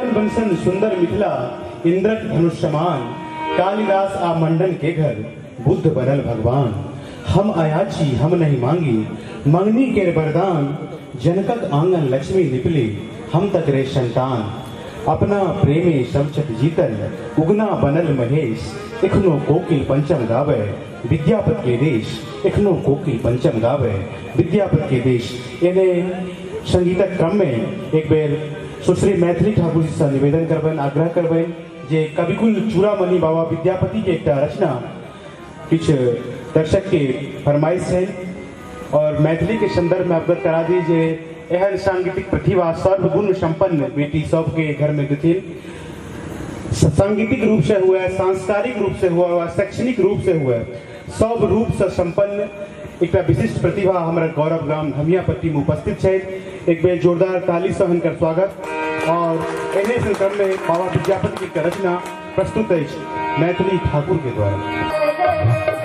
Bunsen सुंदर मिथिला इंद्रक धनुष समान, कालिदास आ मंडन के घर बुद्ध बनल भगवान। हम अयाची हम नहीं मांगी मंगनी के वरदान, जनकक आंगन लक्ष्मी निपली हम तक रे संतान। अपना प्रेमे सब छत जीतल उगना बनल महेश, एखनो कोकिल पंचम गावे विद्यापति के देश, एखनो कोकिल पंचम गावे विद्यापति के देश। एने संगीतक क्रम में एक बेर सुश्री मैथिली ठाकुर जी से निवेदन करबनि, आग्रह करबनि जे कविकुल चूड़ामणि बाबा विद्यापति के एकटा रचना किछु दर्शक के फरमाइश है और मैथिली के संदर्भ में अवगत करा दी जे एहन सांगीतिक प्रतिभा सर्वगुण संपन्न बेटी सबके घर में देथिन। सांगीतिक रूप से हुआ है, सांस्कारिक रूप से हुआ है, शैक्षणिक रूप से हुआ है, सब रूप से संपन्न एकटा विशिष्ट प्रतिभा हमारा गौरव ग्राम धमियापट्टी में उपस्थित है। एक बेर जोरदार ताली से हुनकर स्वागत और एहने क्रम में बाबा विद्यापति की रचना प्रस्तुत अछि मैथिली ठाकुर के द्वारा।